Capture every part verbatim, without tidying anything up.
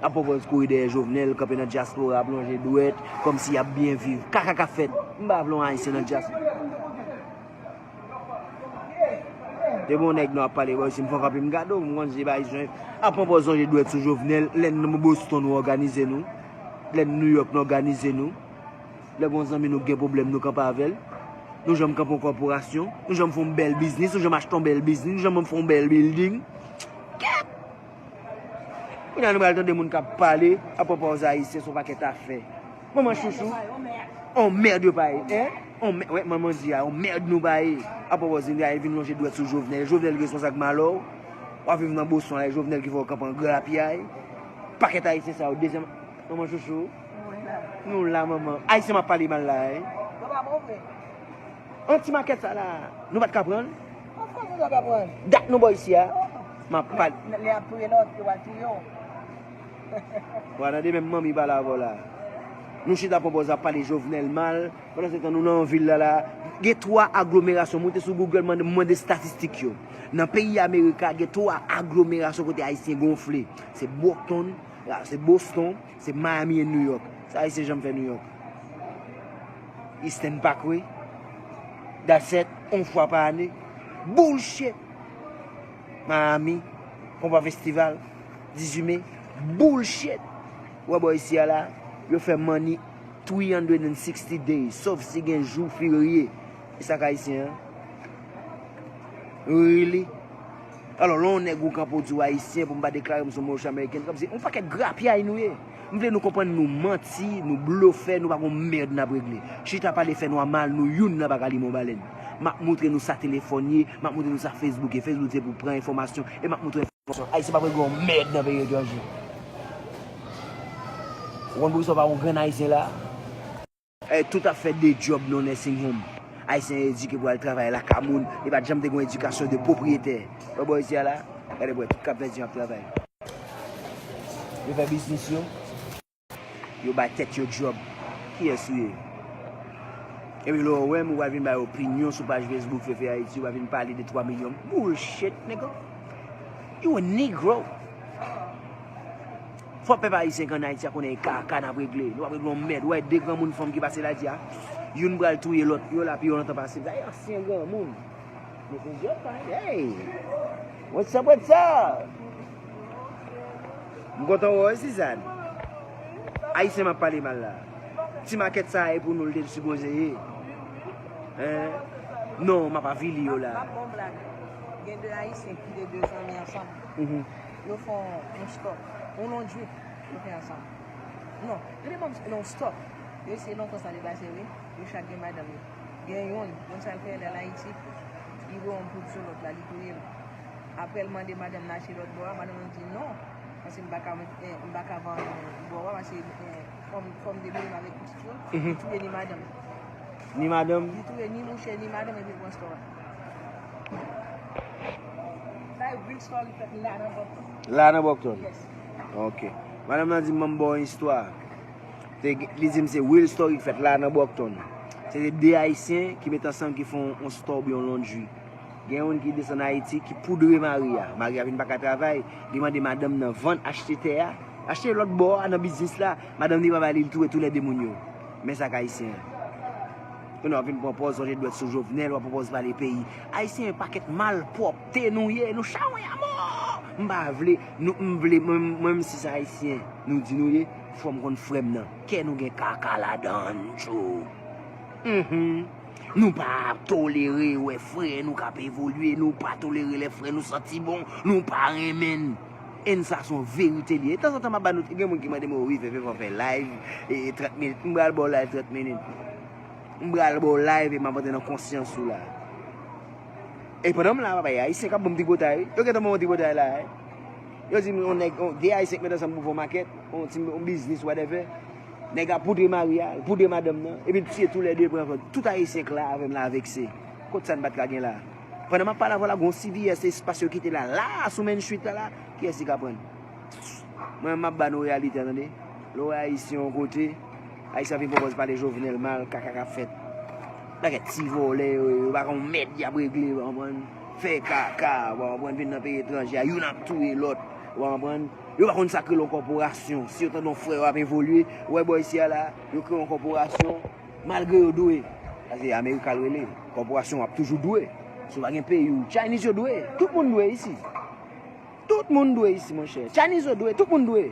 Ap pran pòz kouri dèyè Jovenel, kanpe nan dyaspora, ap lonje dwèt, kòmsi y ap byen viv. Kaka k ap fèt. M pa vle yon Ayisyen nan dyaspora. Depi yon nèg nwa ap pale bò isi, m fè kanpe m gade w, m konn se pa Ayisyen. Ap pran pòz lonje dwèt sou Jovenel, lè n nan Boston nou òganize nou, lè n New York nou òganize nou, lè gon zanmi nou k gen pwoblèm nou kanpe avè l. Nou janm kanpe yon kòporasyon, nou janm fè yon bèl biznis, nou janm achte yon bèl biznis, nou janm fè yon bèl building. Kèt! Kounye a nou pral tande moun k ap pale apwopò Ayisyen sou pakèt afè. Manman chouchou, on mèd yo pa ye, en? On mè-, wè, manman di a, on mèd nou pa ye. Apwopò Zindra vin lonje dwèt sou Jovenel. Jovenel responsab malè w. W ap viv nan Boston la, e Jovenel ki fè w kanpe an grapyay. Pakèt Ayisyen sa yo, dezyèm, manman chouchou. Nou la, manman. Ayisyen m ap pale mal la, en? An ti makèt sa la, nou pa t ka pran l? Of course nou pa ka pran l. Dat nou bò isi a, m ap pale. Lè y ap touye lòt, yo pral touye w. W a tande menm manmi pale avè w la. Nou chita pran pòz ap pale Jovenel mal, pandan se tan nou nan vil la la. Gen twa aglomerasyon, moute sou Google, mande, mande estatistik yo. Nan peyi Amerik la, gen twa aglomerasyon kote Ayisyen gonfle. Se Brockton, se Boston, se Miami e New York. Sa Ayisyen janm fè New York? Eastern Parkway. That's it. Yon fwa pa ane. Bullshit. Miami. Konpa Festival. Dizuit me. Bullshit. Ou wè bò isi a la, yo fè money three hundred and sixty days. Sòf si gen jou ferye. E sa k Ayisyen an? Really? Alò, lè yon nèg ou kanpe w di w Ayisyen pou m pa deklare m se yon Moorish American, kòmsi yon pakèt grapyay nou ye. M vle nou konprann nou manti, nou blofè, nou pa gon mèd n ap regle. Chita pale fè nwa mal, nou youn nan pa ka limen yon balèn. M ap montre nou sa telefòn ye, m ap montre nou sa Facebook ye. Facebook se pou pran enfòmasyon, e m ap montre enfòmasyon. Ayisyen p ap regle yon mèd nan peyi etranje. Ou konn poukisa w pa wè yon grenn Ayisyen la? Eh, tout ap fè de djòb nan nursing home. Ayisyen edike pou al travay lakay moun, e pa t janm te gen yon edikasyon de pwopriyetè. Wè bò isi a la, gade bò, tout Kapvèdyen ap travay. Yo fè biznis yo, yo bay tèt yo djòb. Kiyès ou ye? Epi lè w wè m, ou pral vin bay opinyon sou paj Facebook Fefe Ayiti, ou pral vin pale de twa milyon. Bullshit, nigga. You a negro. Fò pèp ayisyen k ann Ayiti a konnen e kaka n ap regle. Nou p ap regle yon mèd. Ou wè de granmoun fanm ki pase la di a, youn pral touye lòt. Yo la pi yo lontan pase m. Sa e ansyen granmoun. This is your time. Hey! What's up, what's up? M kontan wè w, Sizàn. Ayisyen m ap pale mal la. Ti makèt sa a e pou nou l te sipoze ye. Hein? Non, m ap avili yo la. M ap ba w blag. Gen de Ayisyen ki te de zanmi ansanm. Mhm. Yo fè yon, yon store, yon londri, yo fè ansanm. Non, rete ban m, non, stop. Yo eseye lontan sa te pase, wi. Yo chak gen madanm yo. Gen youn, konn sa l fè lè l Ayiti, li voye yon poud sou lòt la, li touye l. Apre l mande madanm nan achte lòt bò a, madanm nan di non, paske m pa ka, eh, m pa ka vann bò a, paske, eh, fò m, fò m debouye m avèk pitit yo, li touye ni madanm. Ni madanm? Li touye ni mouche, ni madanm, epi l pran store a. Sa e real story fèt la nan Brockton. La nan Brockton? Yes. Ok. Madanm nan di m, ban m ba w yon istwa. Te, li di m se real story ki fèt la nan Brockton. Se te de Ayisyen ki met ansanm ki fè yon, yon store oubyen yon laundry. Gen youn ki desann Ayiti, ki poudre mari a. Mari a vin pa ka travay, li mande madanm nan vann, achte tè a, achte lòt bò a nan biznis la. Madanm li pa bay li, li touye toulède moun yo. Men sa k Ayisyen an. Kounye a w ap vin pran pòz lonje dwèt sou Jovenel, w ap pran pòz pale peyi. Ayisyen yon pakèt malpwòpte nou ye, nou chawony a mò! M pa vle, nou, m vle, mwen, mwen menm si se Ayisyen nou di nou ye, fò m konn frè m nan. Kè nou gen kaka ladan l, tjou. Mhm. Nou pa tolere wè frè nou k ap evolye, nou pa tolere lè frè nou santi bon, nou pa renmen l. And sa se yon verite li ye. Tanzantan m ap ba nou, gen moun ki mande m, "O wi, Fefe, fò w fè live, e, trant minit." M pral ba w live trant minit. M pral ba w live e m ap antre nan konsyans ou la. E pandan m la, papa, e Ayisyen k ap ban m tripotay, wi. Yo gentan ban m yon tripotay la, wi. Yo di m yon nèg, yon, de Ayisyen k met ansanm pou fè yon makèt, yon ti, yon biznis, whatever. Nèg la poudre mari a, l poudre madanm nan, epi l tiye toulède, pran, pran. Tout Ayisyen k la avè m la vekse. Kot sa n pa t ka gen la? Pandan m ap pale avè w la, gon C V S espas yo kite la, la, sou Main Street la, la. Kiyès ki ka pran l? Mwen, m ap ba nou reyalite a, tande. Lè w wè Ayisyen yon kote, Ayisyen ap vin pran pòz pale Jovenel mal, kaka k ap fèt. Pakèt ti vòlè yo, yo pa konn mèd y ap regle, w konprann? Fè kaka, w konprann? Vin nan peyi etranje a, youn ap touye lòt. Ou konprann? Yo pa konn sa k rele yon kòporasyon. Si yo tande yon frè yo ap evolye, ou wè bò isi a la, yo kreye yon kòporasyon, malgre yo dwe. Sa se Amerik al rele. Kòporasyon ap toujou dwe. Si w pa gen peyi w, Chinese yo dwe. Tout moun dwe isi. Tout moun dwe isi, monchè. Chinese yo dwe, tout moun dwe.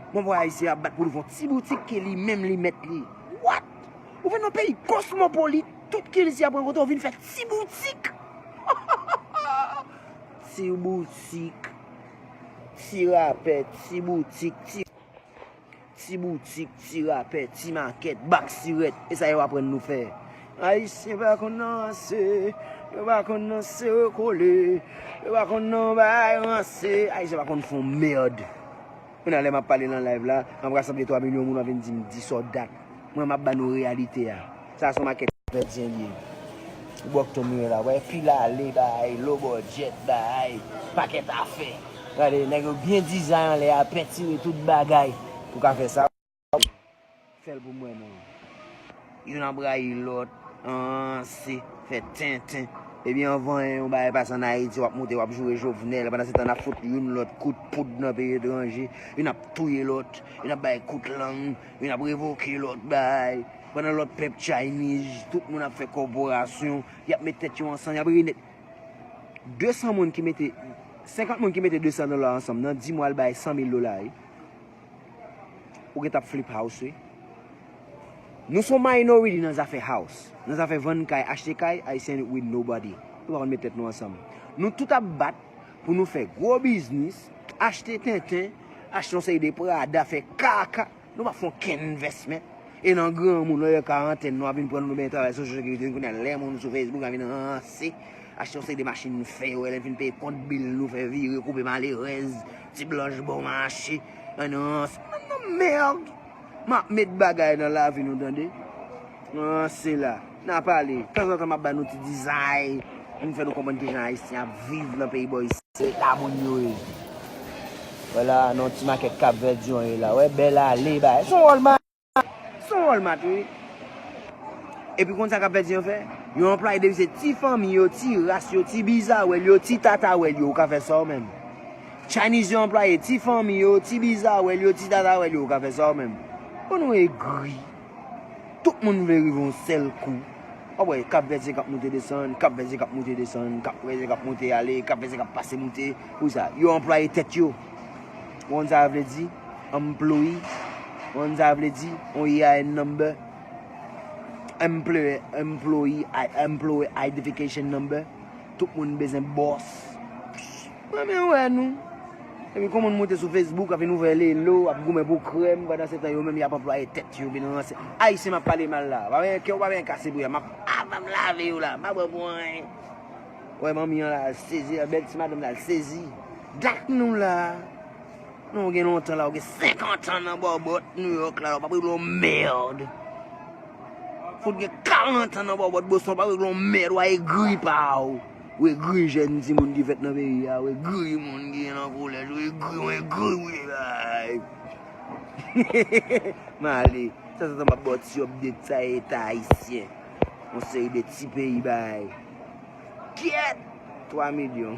Bon, bò ayisyen ap bat pou l fè yon ti boutik ke li menm li mèt li. What? Ou vin nan peyi kosmopolit, tout kilti ap rankontre, ou vin fè ti boutik. Ti boutik, ti rapè, ti boutik, ti, ti boutik, ti rapè, ti makèt, bak sirèt. E sa yo aprann nou fè. Ayisyen pa konn ranse, yo pa konn ranse rekole, yo pa konn nan bay ranse. Ayisyen pa konn fè yon mèd. Kounye a lè m ap pale nan live la, m ap rasanble twa milyon moun, w ap vin di m di sa w dat. Mwen, m ap ba nou reyalite a. Sa se yon makèt pèdyen li ye. Bòkton m ye la, wè, pil ale, bay, low budget, bay, pakèt afè. Gade, nèg yo byen dizay anlè a, pentire tout bagay. Ou ka fè sa. Fè l pou mwen non. Youn ap rayi lòt, ranse, fè tenten. Epi anvan yon bagay pase ann Ayiti, w ap monte, w ap joure Jovenel. Pandan se tan, n ap fout youn lòt kout poud nan peyi etranje. Youn ap touye lòt, youn ap bay kout lang, youn ap revoke lòt bagay. Pandan lòt pèp Chinese, tout moun ap fè kòporasyon, y ap met tèt yo ansanm, y ap reyini de san moun ki mete, senkant moun ki mete de san dola ansanm, nan di mwa, l bay san mil dola, wi. Ou gentan ap flip house, wi. Nou se yon minority nan zafè house. Nan zafè vann kay, achte kay, Ayisyen, we nobody. Nou pa konn met tèt nou ansanm. Nou tout ap bat pou nou fè gwo biznis, achte tenten, achte yon seri de Prada, fè kaka. Nou pa fè okenn investment. E nan granmoun, lè karantèn, nou ap vin pran nou, nou benyen travay Social Security, kounye a lè moun sou Facebook ap vin ranse, achte yon seri de machin fè, wè, lè n fin peye kont bil nou, fè vire, koupe malerèz, ti blanch bon mache, ann ranse. Nan mèd! M ap met bagay nan lavi nou, tande. Ranse la. N a pale. Tanzantan, m ap ba nou ti dizay. M fè nou konprann kijan Ayisyen ap viv nan peyi bò isi. Se la moun yo ye. Vwala, nan ti makèt Kapvèdyen ye la. Wè, bèl ale, bay. Se yon Walmart. Se yon Walmart, wi. Epi konn sa Kapvèdyen yo fè? Yo anplwaye depi se ti fanmi yo, ti ras yo, ti bizawèl yo, ti tatawèl yo, ou ka fè sa w menm. Chinese yo anplwaye ti fanmi yo, ti bizawèl yo, ti tatawèl yo, ou ka fè sa w menm. Bon, nou egri. Tout moun vle rive yon sèl kou. W ap wè Kapvèdyen k ap moute desann, Kapvèdyen k ap moute desann, Kapvèdyen k ap moute ale, Kapvèdyen k ap pase moute. Pou sa, yo anplwaye tèt yo. Ou konn sa vle di? Employee. Ou konn sa vle di? Yon E I N number. Employee, employee, I- employee identification number. Tout moun bezwen bòs. Mwen men wè nou. Epi kon moun moute sou Facebook, ap vin ouvè lelo, ap goumen pou krèm, pandan se tan yo menm y ap anplwaye tèt yo, vin ranse. Ayisyen m ap pale mal la. Pa gen kè, pa gen kase pou y a. M ap, avan m lave yo la, m pa pran pou anyen. Wè manmi an la, l sezi, bèl ti madanm la, l sezi. Dat nou la. Nou gen lontan la, ou gen senkant an nan bòbòt New York la, ou pa regle yon mèd. Fout gen karant an nan bòbòt Boston, ou pa regle yon mèd, ou a egri pa ou. Ou egri jèn timoun ki fèt nan peyi a, ou egri moun ki gen nan kolèj, ou egri, ou egri, ou egri. M ale. Tanzantan m ap ba w ti update sa eta ayisyen. Yon seri de ti peyi bay. Kyèt! Twa milyon.